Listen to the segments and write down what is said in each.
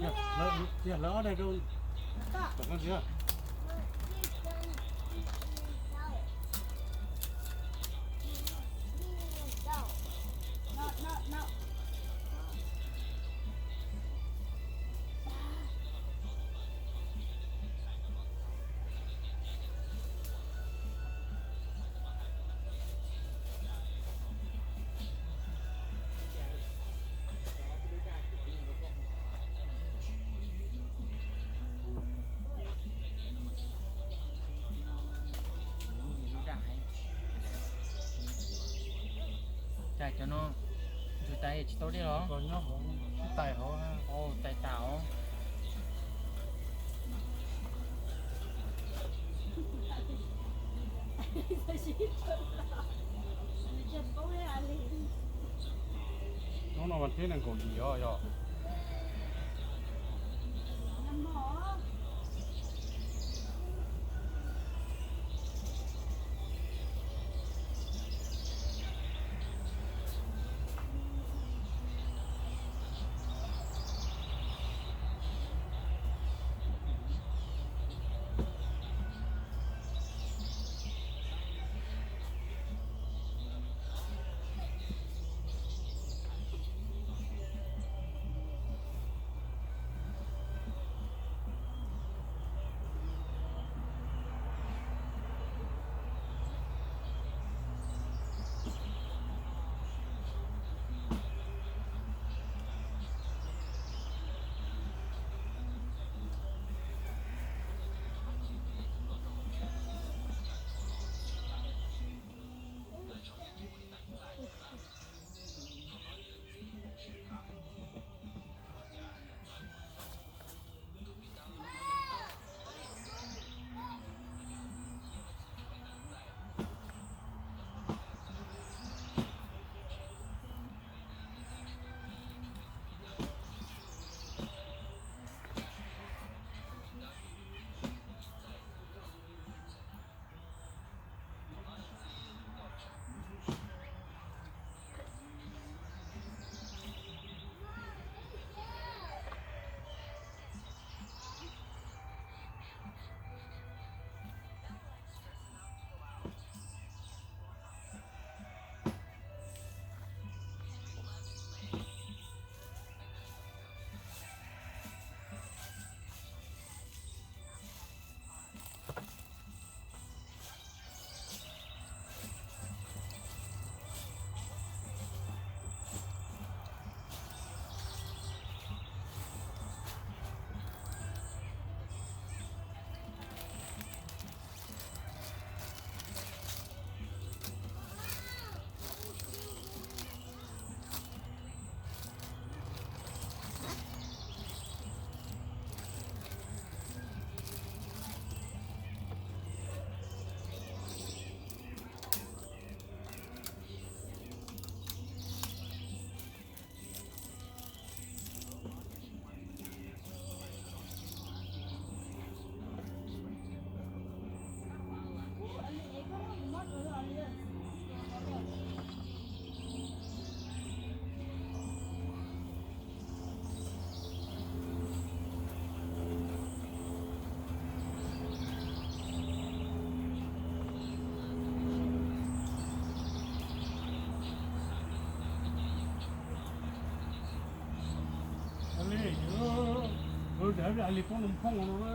Yog lawv ob daig rau tom koj ntxiv. Cas cov no ntsws tais tsis tau dej los? Tais hauv, tais tas os. Hnub no vas thib nees nkaum yim os yog. Li poob noo phooj no na.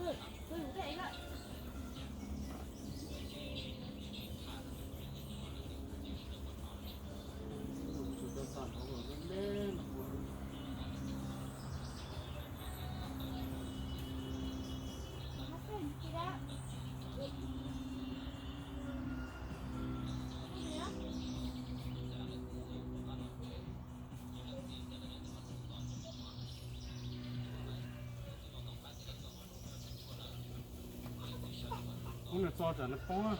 Ub, nws txo tsam nws poob na.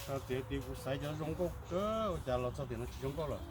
Txog tias kuv xaiv cov zoo nkauj kawg, ua cas los txog tiam no tsis zoo nkauj lawm.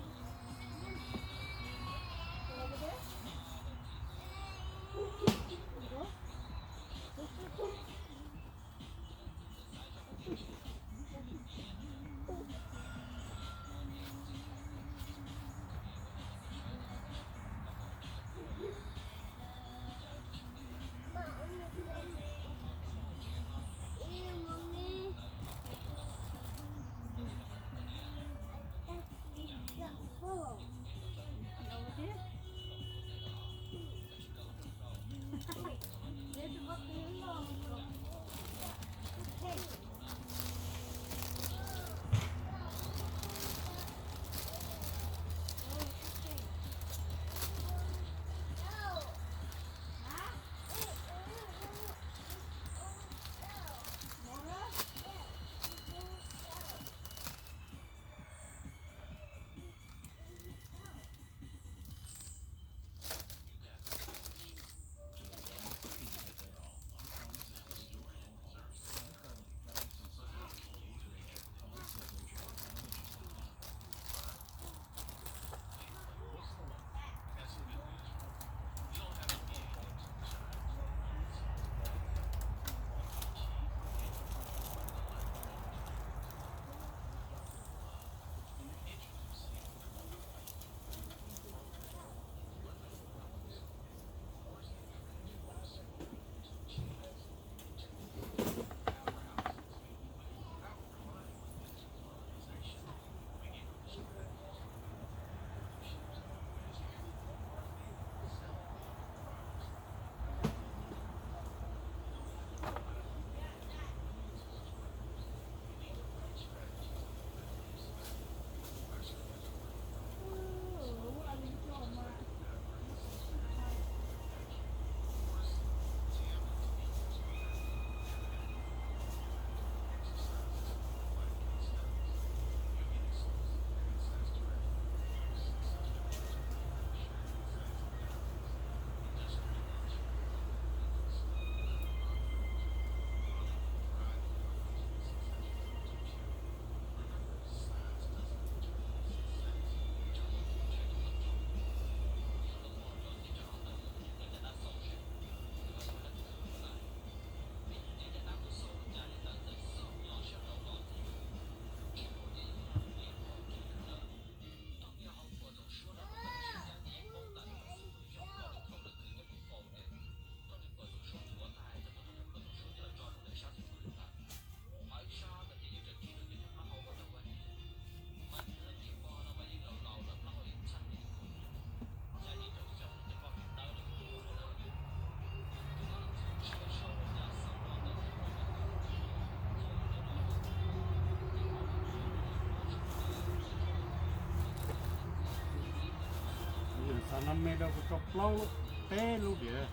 Xav no me rau kuv tso plaub lub, peb lub diam.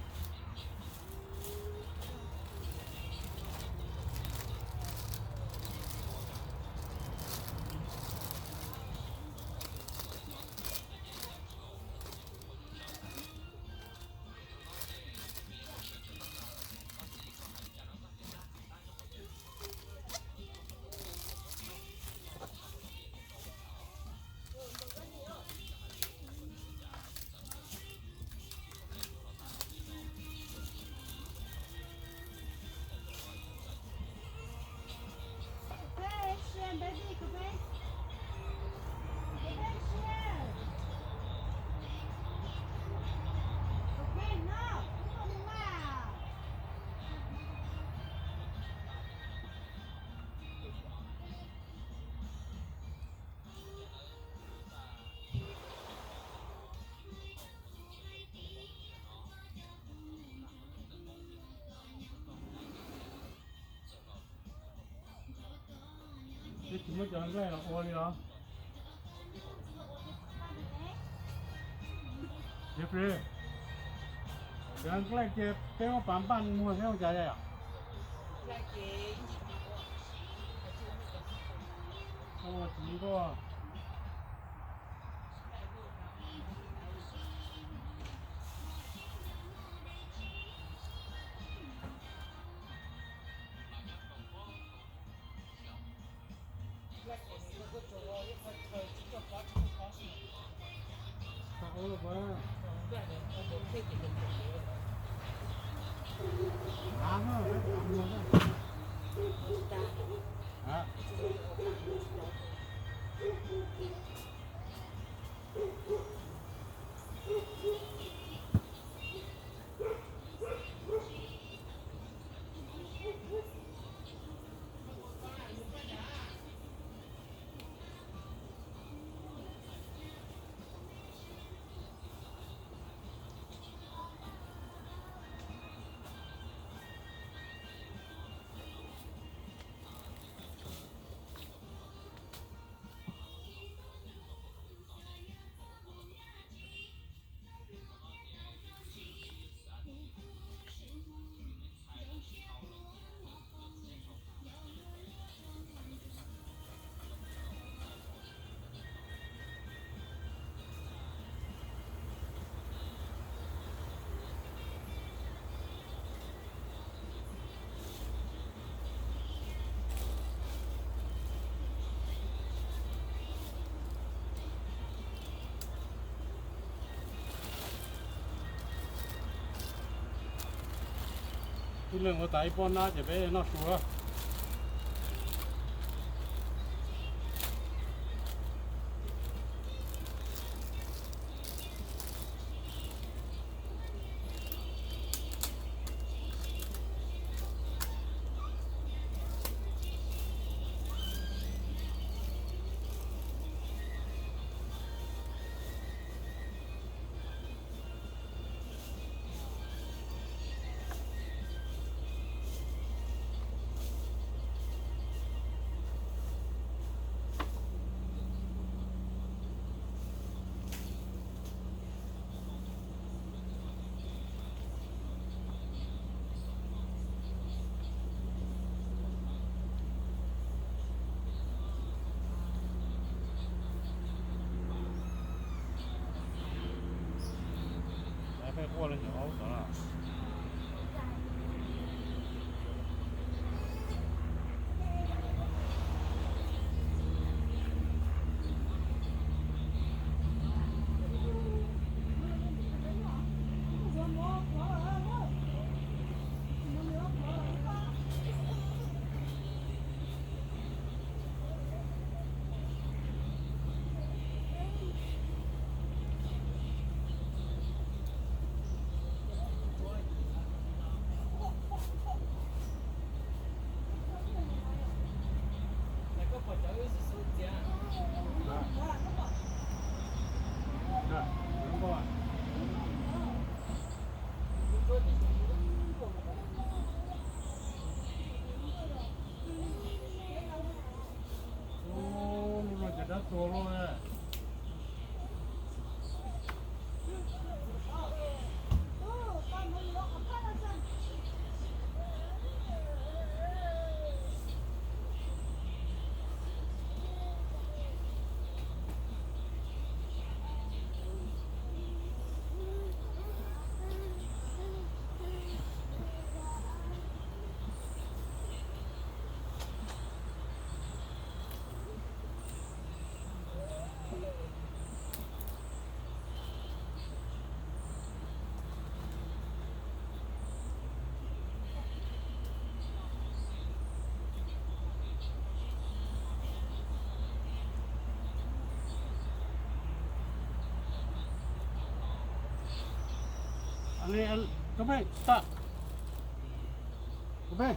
Peb tsis muab cov nqaij los ua li los? Jeffrey, cov nqaij ces peb muab pav npaj muag thiab ua cas yom? Ua tsis nkauj. Ib leeg ua tas ib pob nab ces peb noj su. Peb quaj li ntawd tod na. Ub, lub no ces dab tuag luaj. Koj pheej tawm, koj pheej,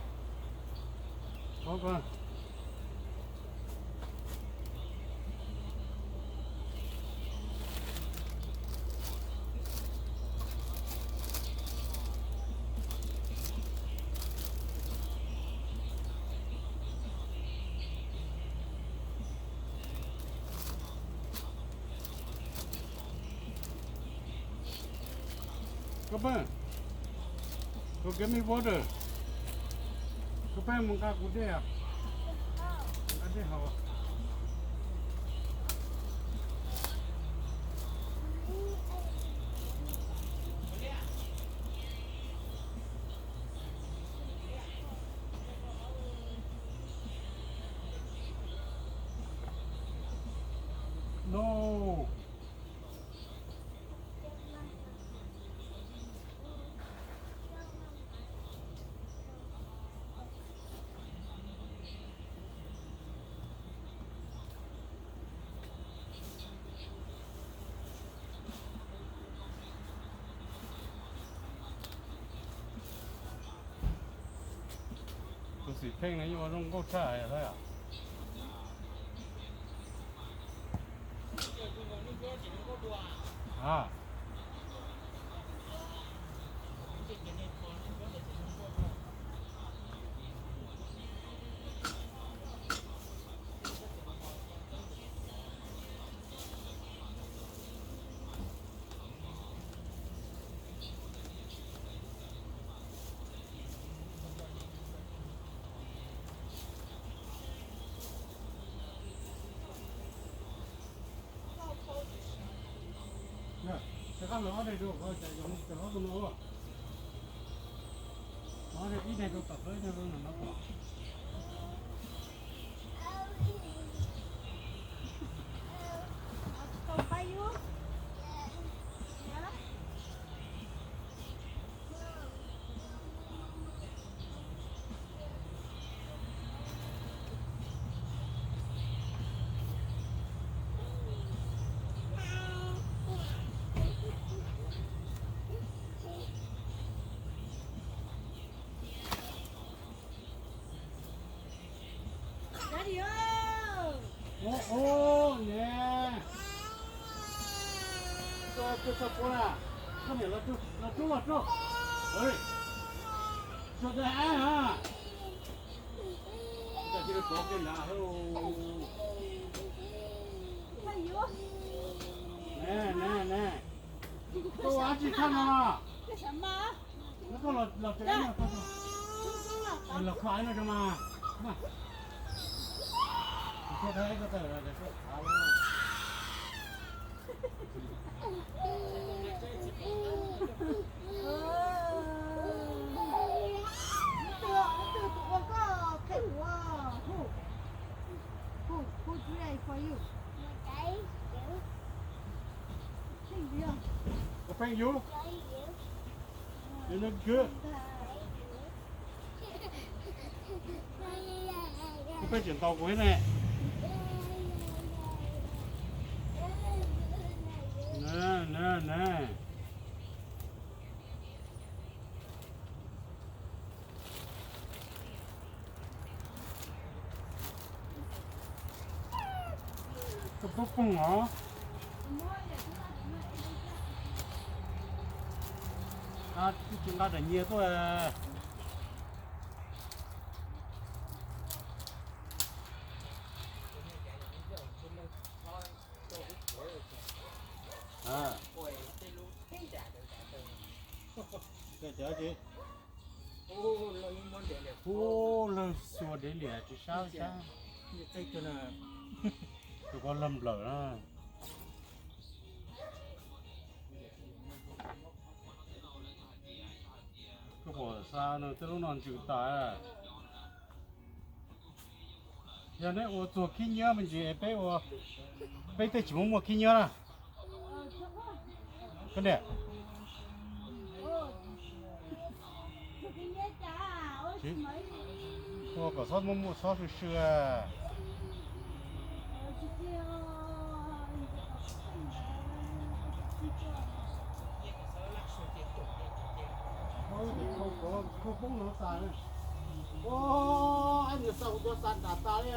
koj koj. Koj pej, go get me water. Koj pej mus nqa kuv dej, nqa dej haus. No. Tus xwm pheej no yeej ua zoo nkauj tshaj thiab yom. Rov qab hlawv ob daim rau, rov qab tus no, ib daim rau tom, ib daim rau no pom. Ub, ub, ne. Koj txhob quaj na. Koj niam los rub, los rub, los rub. Tsuag dab ha. Koj cia li pov kiag nrad. Ne, ne, ne. Koj ua dab tsi thaj no? Koj los, los tsev no, los kho no mas. Koj thaij koj tawm los, koj thav. Leej twg, leej twg tus ua koj qhia kuv? Who, who, who do it for you? Thank you. Thank you. You look good. Koj pej tseem ntaus kuv thiab ne. Na, na, na. Koj poob poog os. Twb tsis nqa daim nyias tuaj. Cov, cov, cov, ub, lawg xyuas dev liam tsis sab sab. Tus ko lawg nplawm na. Koj puas xav nws tej lub no ntsws tas? Yog neb ua txuag khib nyiab me ntsis es peb ua, peb tej tsis muaj muaj khib nyiab na. Koj niam, ua kom txhob muaj muaj txhob sw sw. Khau poob no tas. Ua, nws xa kuv cov xa nram tas li.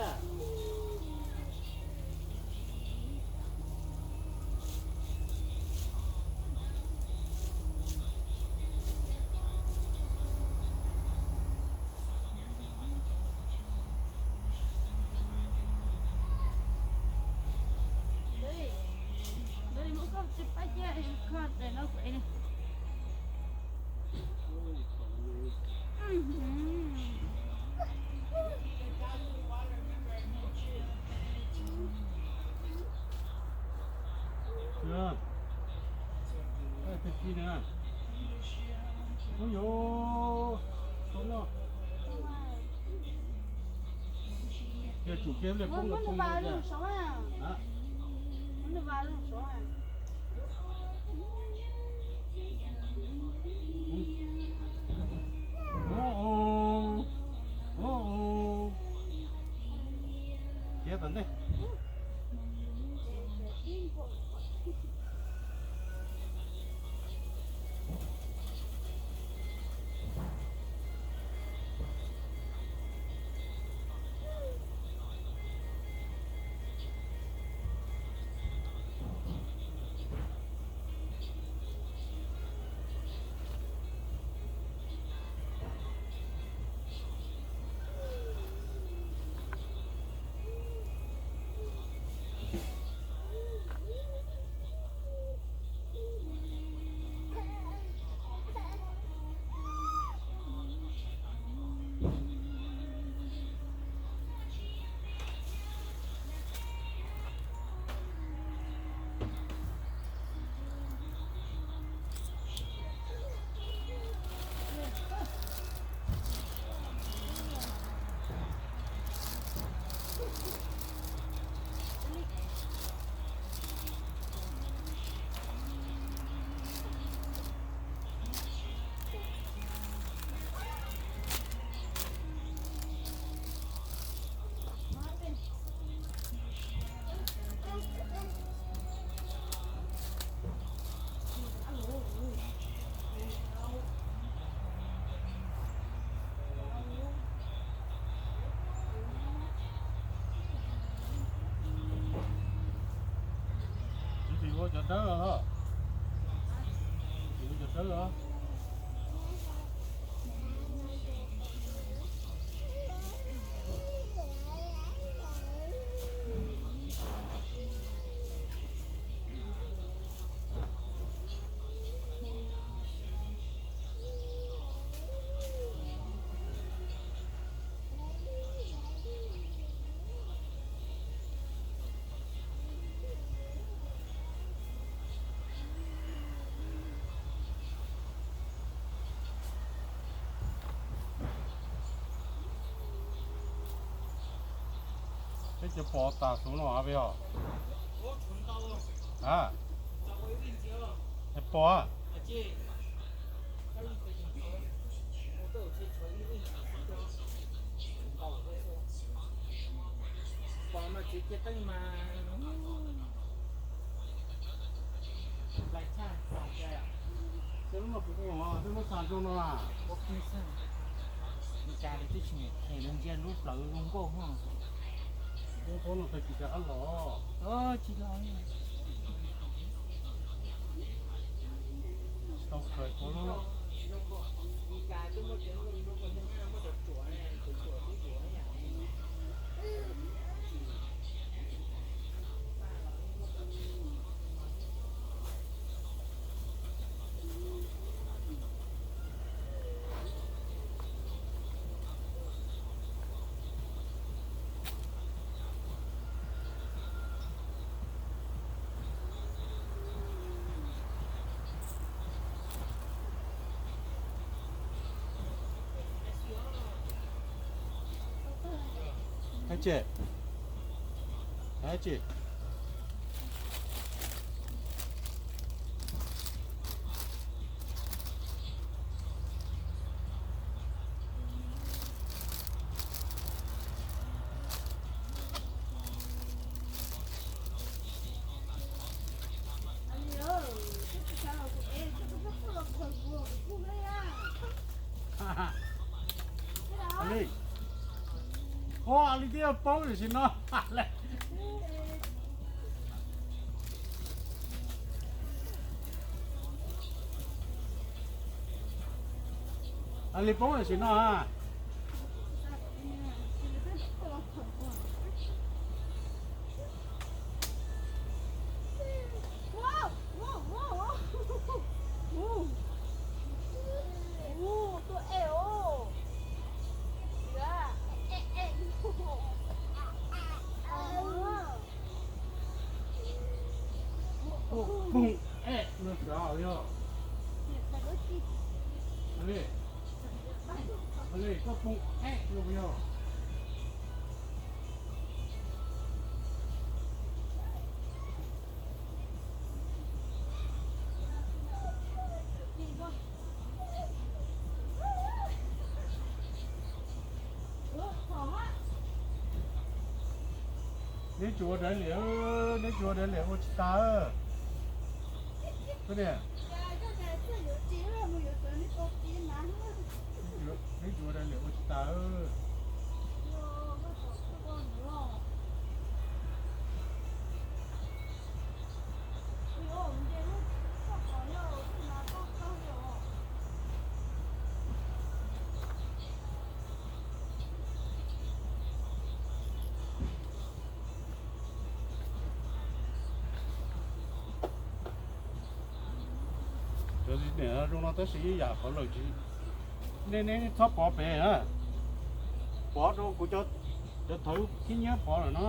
Ua yuav, no, cia tsum kiag lej poob los poob. Ua, ua, ua, ua. Cia tom ntej. Ua cov dawb os, ua cov dawb os. Peb cov pos tas xov no av os. A, pos. Tej lub no puas ua, tej lub xas zoo no na? Cas li twb tsis niam them los ntsia lub plawv zoo nkauj ho. Lub pob no tag kis cas qab los? Tsis los. Tau khaws pob lub. Hab tsi? Hab tsi? Li, ua li twb yuav poob tam sim no. Li poob tam sim no a. Tuaj es os. Li, li, koj poob ev los yog? Neb tsis ua dav liam, neb tsis ua dav liam ua tsis tas. Koj niam, neb tsis ua dav liam ua tsis tas. Cov niam zoo no tab sis ib yam qhov lawm tsis, nej, nej txhob pov pem na, pov rau kuv cov thawv khib nyiab pov lawm no.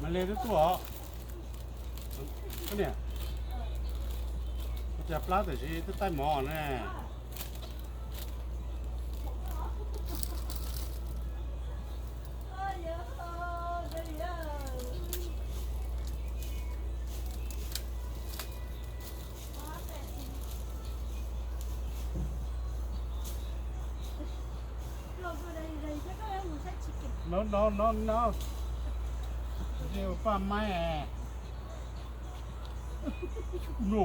Mas li twb tuaj os. Koj niam, ua cas plab tam sim twb taij mov ne? No, no, no, no. Ua paj maib no.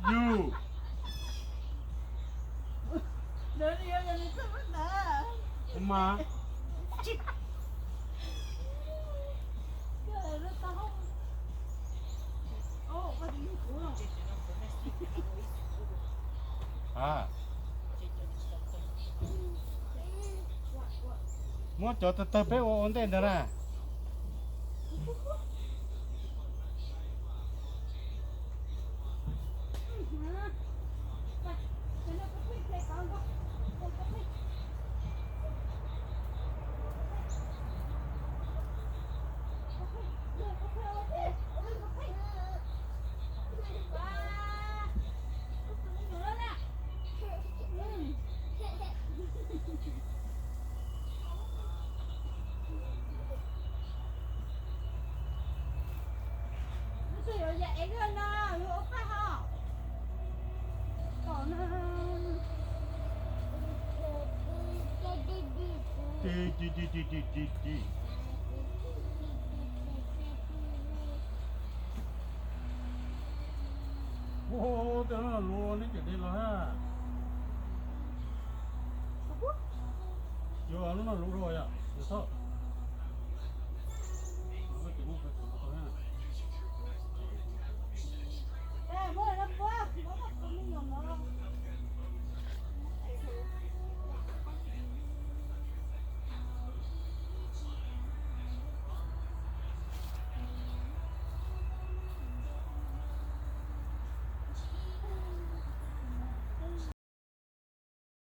Yus, mas muab cov tawg tawg peb ua ua ntej ntawd na. Ua tej lub no luv neb cem de los ha. Yuav lub no luv rau yom, yog txhob.